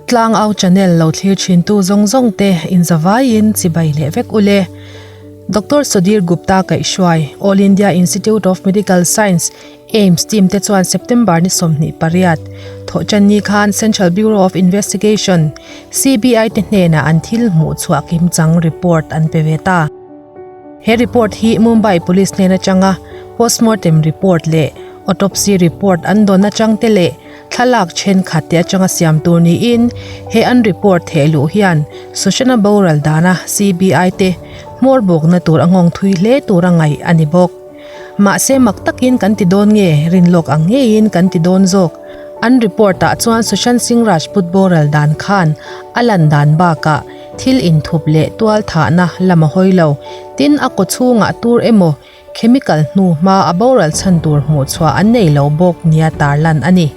Tlangau channel lo thlir thintu zawng zawng te inzavaiin chibai leh vek ule. Doctor Sudhir Gupta kaihhruai All India Institute of Medical Science, AIIMS team te chuan September ni 28, Thawhtanni khan Central Bureau of Investigation, CBI te hnenah an thil hmuh chhuah kimchang report an pe ve ta. He report hi Mumbai Police hnen atanga postmortem report leh autopsy report an dawn atang te leh thlalak thenkhat te atanga siam tur niin he an report theh luh hian Sushant-a boral dana CBI te hmawr bawkna tur a nghawng thui hle tur a ngaih a ni bawk. Mahse mak takin kan ti dawn nge rinlawk ang ngeiin kan ti dawn zawk. An report ah chuan Sushant Singh Rajput boral dan khan a lan dan bakah thil inthup leh tual thahna lam a hawi lo. Tin, a kaw chhungah tur emaw chemical hnu hma a boral chhan tur hmuh chhuah an nei lo bawk nia tarlan a ni.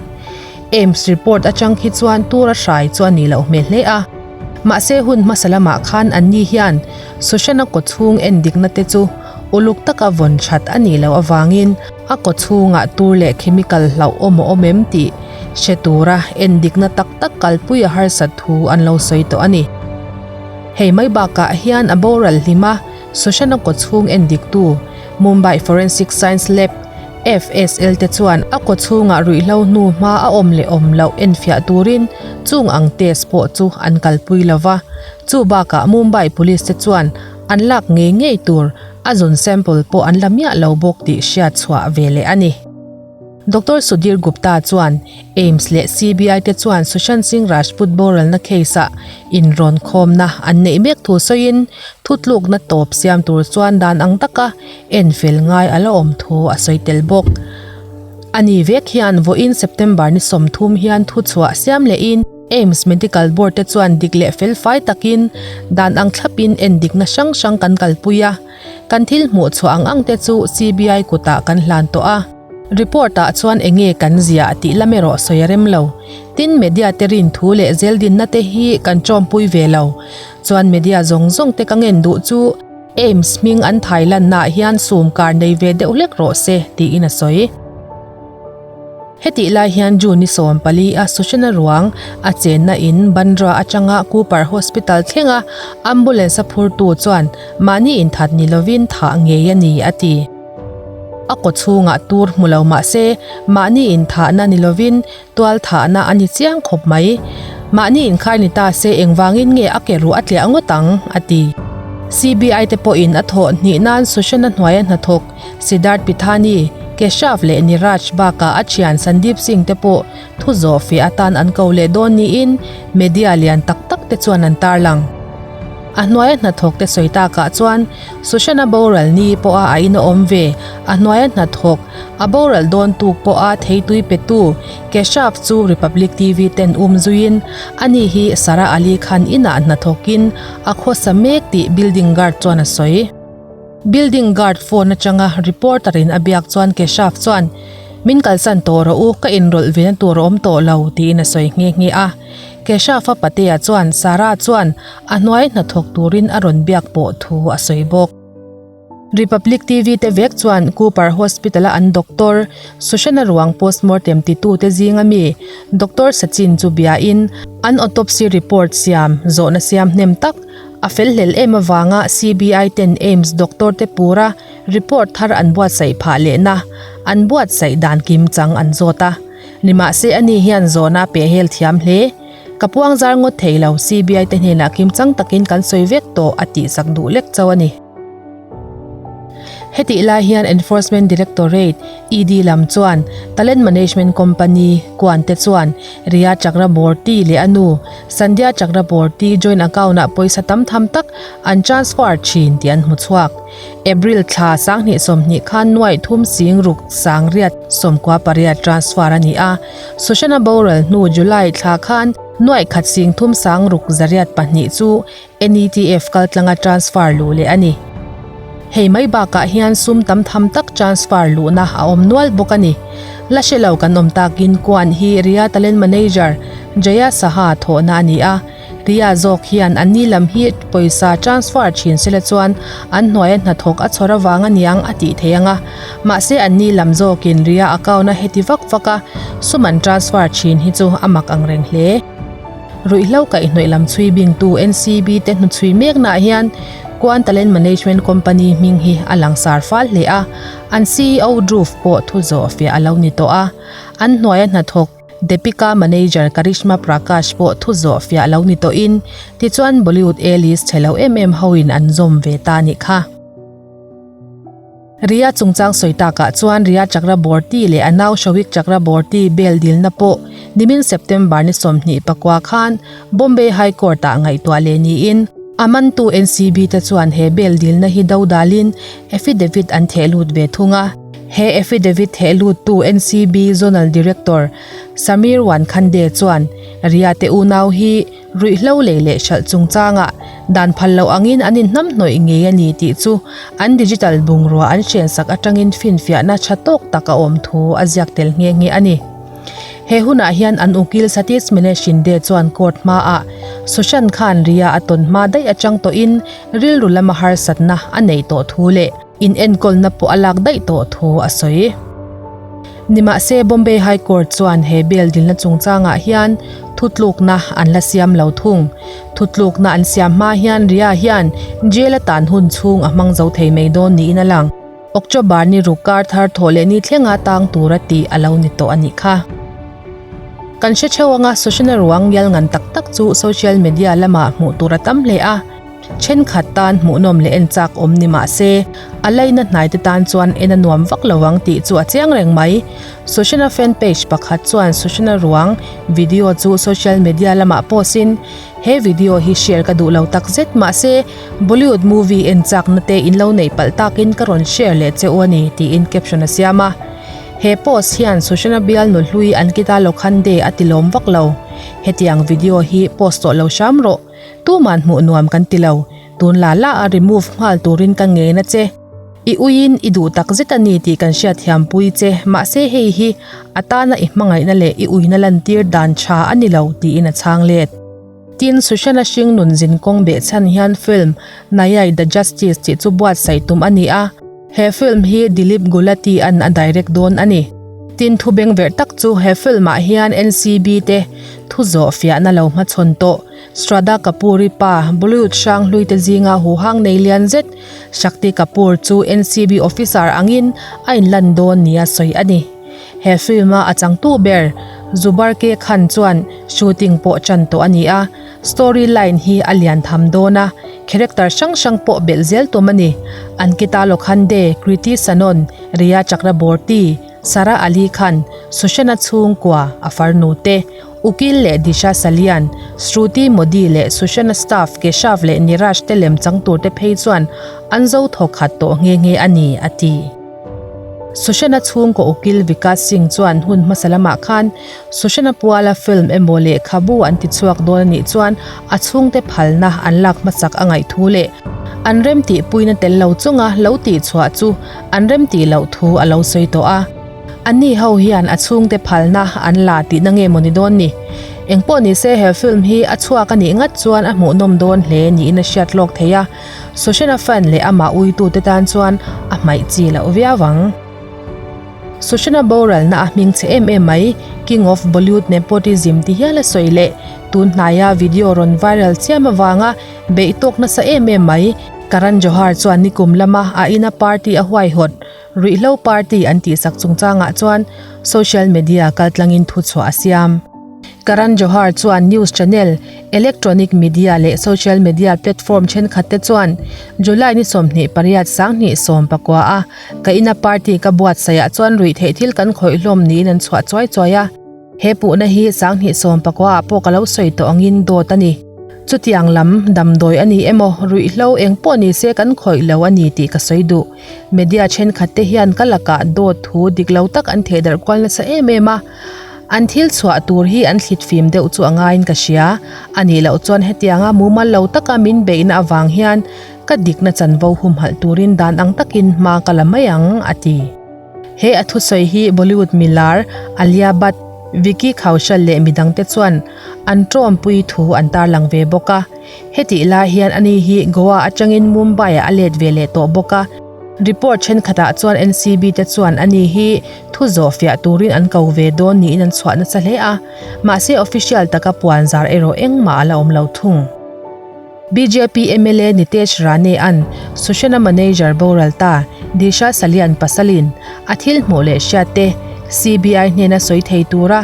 AIIMS report atang khi chuan tur a hrai chu a nih loh hmel hle a. Mahse hun hmasa lamah khan anni hian Sushant-a kaw chhung endikna te chu uluk taka vawn that a nih loh avangin a kaw chhungah tur leh chemical hlauhawm a awm em tih hre tura endikna tak tak kalpui a harsat thu an lo sawi tawh a ni. Hei mai bakah hian a boral hlim a, Sushant-a kaw chhung endiktu Mumbai Forensic Science Lab, FSL, te chuan a kaw chhungah ruihhlo hnu hma a awm leh awm loh enfiah turin chung ang test pawh chu an kalpui lo va. Chu bakah Mumbai Police te chuan an lak ngei ngei tur a zun sample pawh an la miah lo bawk tih hriat chhuah ve leh a ni. Doctor Sudhir Gupta chuan AIIMS leh CBI te chuan Sushant Singh Rajput boralna case-ah inrawn khawmna an neih mek thu sawiin thutlukna tawp siam tur chuan dan ang taka enfel ngai a la awm thu a sawi tel bawk. A ni vek hian vawiin September ni 30 hian thuchhuah siam lehin AIIMS Medical Board te chuan dik leh felfai takin dan ang thlapin endikna hrang hrang kan kalpui a, kan thil hmuh chhuah ang ang te chu CBI kutah kan hlan tawh a. Report ah chuan enge kan ziah tih lam erawh sawi a rem lo. Tin media te rin thu leh zeldinna te hi kan tawmpui ve lo. Chuan media zawng zawng te ka ngen duh chu AIIMS hming an thai lannaah hian sum kar nei ve deuh hlek rawh se tiin a sawi. Hetih lai hian June ni 14 a Sushana ruang a chenna in Bandra atanga Cooper Hospital thlenga ambulance a phurtu chuan mahni inthat ni lovin thah ngei a ni a ti. A kaw chhungah tur hmu lo mah se mahni inthahna ni lovin tual thahna a ni chiang khawp mai. Mahni inkhai ni ta se engvangin nge a ke ruh a tliah ngawt ang a ti. CBI te pawhin a thawh hnih nan Sushana hnuaia hnathawk Siddharth Pithani, Keshav leh Niraj bakah a thian Sandeep Singh te pawh thu zawh feh atan an ko leh dawn niin media lian tak tak te chuan an tarlang. A hnuaia hnathawk te sawi takah chuan Sushant-a boral ni pawha a in a awm ve, a hnuaia hnathawk, a boral dawn tuk pawha theitui petu Keshav chu Republic TV ten um zuiin ani hi Sara Ali Khan inah hnathawkin a khawsa mek tih building guard chuan a sawi. Building guard phone atanga reporter in a biak chuan Keshav chuan, Min kalsan tawh rawh u, ka inrawlh ve na tur a awm tawh lo, tiin a sawi nghe nghe a. Keshav-a patea chuan Sarah chuan a hnuai hnathawk turin a rawn biak pawh thu a sawi bawk. Republic TV te vek chuan Cooper Hospital-a an doctor, Sushana ruang postmortem titute zinga mi Doctor Sachin chu biain an autopsy report siam zawhna siam hnem tak A fel hlel em avanga CBI ten AIIMS doctor te pura report thar an buatsaih phah lehna an buatsaih dan kim chang an zawt a. Nimahse ani hian zawhna a pehhel thiam hle. Ka puang zar ngawt thei lo CBI te hnenah kim chang takin kan sawi vek tawh a tihsak duh lek chauh a ni. Hetih lai hian Enforcement Directorate, ED, lam chuan Talent Management Company, Kuan te chuan Riya Chakraborty leh a nu, Sandhya Chakraborty joint account-ah pawisa tam tham tak an transfer thin tih an hmu chhuak. April thla 2020 khan nuaih thum sing ruk sangriat 98 transfer a ni a, Sushant-a boral hnu July thla khan nuaih khat sing thum sang ruk zariat pahnih chu NETF kaltlanga transfer luh leh a ni. Hei mai bakah hian sum tam tham tak transfer luhna a awm nual bawk a ni. La hre lo kan awm takin Kuan hi Riya Talent Manager Jaya Saha thawhna a ni a. Riya zawk hian an ni lam hi pawisa transfer thin sela chuan an hnuaia hnathawk a chhawr avang a niang a tih thei ang a. Mahse an ni lam zawkin Riya account a heti vak vak a, sum an transfer thin hi chu a mak ang reng hle. Ruihhlo kaihhnawih lam chhui bingtu NCB te hnuchhui meknaah hian Kuan Talent Management Company hming hi a langsar fal hle a, an CEO Dhruv pawh thu zawh fiah a lo ni tawh a. An hnuaia hnathawk Deepika Manager Karishma Prakash pawh thu zawh fiah lo ni tawhin tichuan Bollywood A-list chhe lo em em hoin an zawm ve ta nih kha. Riya chungchang sawi takah chuan Riya Chakraborty leh a nau Showik Chakraborty bail dilna pawh nimin September ni 24 khan Bombay High Court ah ngaihtuah leh niin a mantu NCB te chuan he bail dilna hi dodalin affidavit an theh lut ve thung a. He affidavit theh luttu NCB Zonal Director Samir Wankhande chuan Riya te unau hi Ruihhlo lei leh hralh chungchangah dan phal loh angin an inhnamhnawih ngei a ni tih chu an digital bungrua an hrensak atangin finfiahna tha tawk tak a awm thu a ziak tel nghe nghe a ni. He hunah hian an ukil Satish Mene Shinde chuan court hmaah Sushant khan Riya a tawn hma daih atang tawhin rilru lama harsatna a neih tawh thu leh inenkawlna pawh a lak daih tawh thu a sawi. Nimahse, Bombay High Court chuan he bail dilna chungchangah hian thutlukna an la siam lo thung. Thutlukna an siam hma hian Riya hian jail a tan hun chhung a hmang zo thei mai dawn niin a lang. October ni ruk kar thar thawh leh ni thlenga tang tura tih a lo ni tawh a nih kha. Kan hre theuh anga Sushana ruang ngial ngan tak tak chu social media lamah hmuh tur a tam hle a. Thenkhat tan hmuhnawm leh en chak awm ni mah se, a laina hnaite tan chuan en a nuam vak lo ang tih chu a chiang reng mai. Sushana fan page pakhat chuan Sushana ruang video chu social media lamah post in, He video hi share ka duh lo tak zet mah se, Bollywood movie en chakna te in lo neih palh takin ka rawn share leh che u a ni tiin caption a siam a. He post hian Sushana bial nu hlui Ankita Lokhande a ti lawm vak lo. Hetiang video hi post tawh lo hram rawh. Tuman hmuh nuam kan ti lo, tun la la a remove nghal turin ka ngen a che. I uiin i duh tak zet a ni tih kan hriatthiam pui che, mahse hei hi a tana i hmangaihna leh i uina lantir dan tha a ni lo tiin a chhang let. Tin, Sushana hring nun zin kawng behchhan hian film Nayai The Justice tih chu buatsaih tum a ni a. He film hi Dilip Gulati an a direct dawn a ni. Tin thu bengverh tak chu he film ah hian NCB te thu zawh fiahna lo hmachhawn tawh Shraddha Kapoor-i pa Bollywood hrang hlui te zinga huhang nei lian zet Shakti Kapoor chu NCB officer angin a inlan dawn nia sawi a ni. He film a a changtu ber Zubair K Khan chuan shooting pawh tan tawh a ni a. Story line hi a lian tham dawn a, character hrang hrang pawh belh zel tum a ni. Ankita Lokhande, Kriti Sanon, Rhea Chakraborty, Sara Ali Khan, Sushana chhungkua, a farnu te, Ukil leh Disha Salian, Shruti Modi leh Sushana staff Keshav leh Niraj te lem chang tur te phei chuan an zo thawk khat tawh nghe nghe a ni, a ti. Sushana chhungkaw ukil Vikas Singh chuan hun hmasa lamah khan Sushana puala film emaw lehkhabu an ti chhuak dawn a nih chuan a chhungte phalna an lak hmasak a ngaih thu leh an remtihpuina tel lo chunga lo tihchhuah chu an remtih loh thu a lo sawi tawh a. Anni ho hian a chhungte phalna an la tihna nge maw ni dawn ni? Engpawh nise he film hi a chhuak a nih ngat chuan a hmuhnawm dawn hle niin a hriat lawk thei a, Sushana fan leh amah uitute tan chuan a hmaih chi loh viau ang. Sushana boralna a hming chhe em em mai, King of Bollywood Nepotism ti hial a sawi leh tun hnaia video rawn viral chiam avanga beih tawk nasa em em mai, Karan Johar chuan nikum lama a ina party a huaihawt Ruihhlo party an tihsak chungchangah chuan social media kaltlangin thuchhuah a siam. Karan Johar chuan news channel, electronic media leh social media platform thenkhat te chuan July ni 28 2019 a ka ina party ka buatsaihah chuan ruihtheih thil kan khawih hlawm niin an chhuah chuai chuai a. He puhna hi 2019 ah pawh ka lo sawi tawh angin dawt a ni. Chutiang lam damdawi a ni emaw ruihhlo eng pawh ni se kan khawih lo a ni tih ka sawi duh. Media thenkhat te hian ka lakah dawt thu dik lo tak an thehdarh kual nasa em em a. An thil chhuah tur hi an thlit fim deuh chu a ngaiin ka hria. A nih loh chuan hetianga mumal lo taka min beihna avang hian ka dikna chanvo humhalh turin dan ang takin hma ka la mai ang, a ti. He a thusawi hi Bollywood milar Alia Bhatt, Vicky Kaushal leh midangte chuan an tawmpui thu an tarlang ve bawk a. Hetih lai hian ani hi Goa atangin Mumbai-ah a let ve leh tawh bawk a. Report thenkhatah chuan NCB te chuan ani hi thu. Thu zawh fiah turin an ko ve dawn niin an chhuah nasa hle a, mahse official taka puan zar erawh engmah a la awm lo thung. Bjp mla Nitesh Rane-a'n Sushana manager boral ta Disha Salian pasalin a thil hmuh leh hriat te CBI hnena sawi thei tura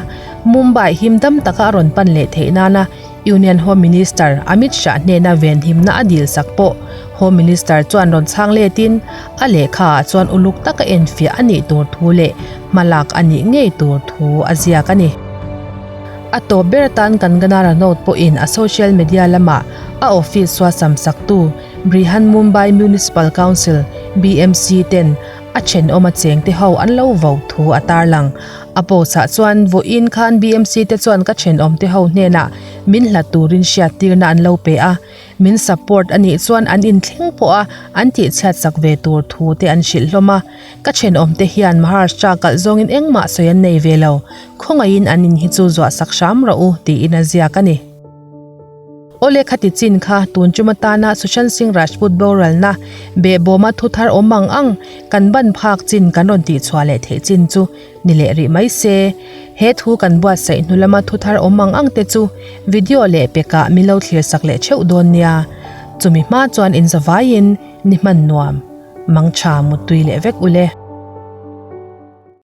Mumbai him dam taka a rawn pan leh theih nana Union Home Minister Amit Shah hnena venhimna a dil sak pawh Home Minister chuan rawn chhang letin a lehkha ah chuan uluk taka enfiah a nih tur thu leh hmalak a nih ngei tur thu a ziak a ni. A tawp ber atan Kangana Ranaut pawhin a social media lamah a office suasam saktu Brihanmumbai Municipal Council, BMC, ten a thenawm a chengte ho an lo vo thu a tarlang. A post ah chuan vawiin khan BMC te chuan ka thenawm te ho hnenah min hlat turin hriattirna an lo pe a, min support a nih chuan an inthleng pawh a an tihchhiat sak ve tur thu te an hrilh hlawm a. Ka thenawm te hian Maharashtra kalh zawngin engmah sawi an nei ve lo, khawngaihin an in hi chu zuah sak hram rawh u tiin a ziak a ni. Awle khati chin kha tun chum atana Sushant Singh Rajput boralna behbawma thu thar awm ang ang kan ban phak chin kan rawn tihchhuah leh theih chin chu ni leh rih mai se. He thu kan buatsaih hnu lama thu thar awm ang ang te chu video leh pekah min lo thlir sak leh theuh dawn nia. Chumi hma chuan inzavaiin ni hman nuam, mangtha muttui leh vek ule.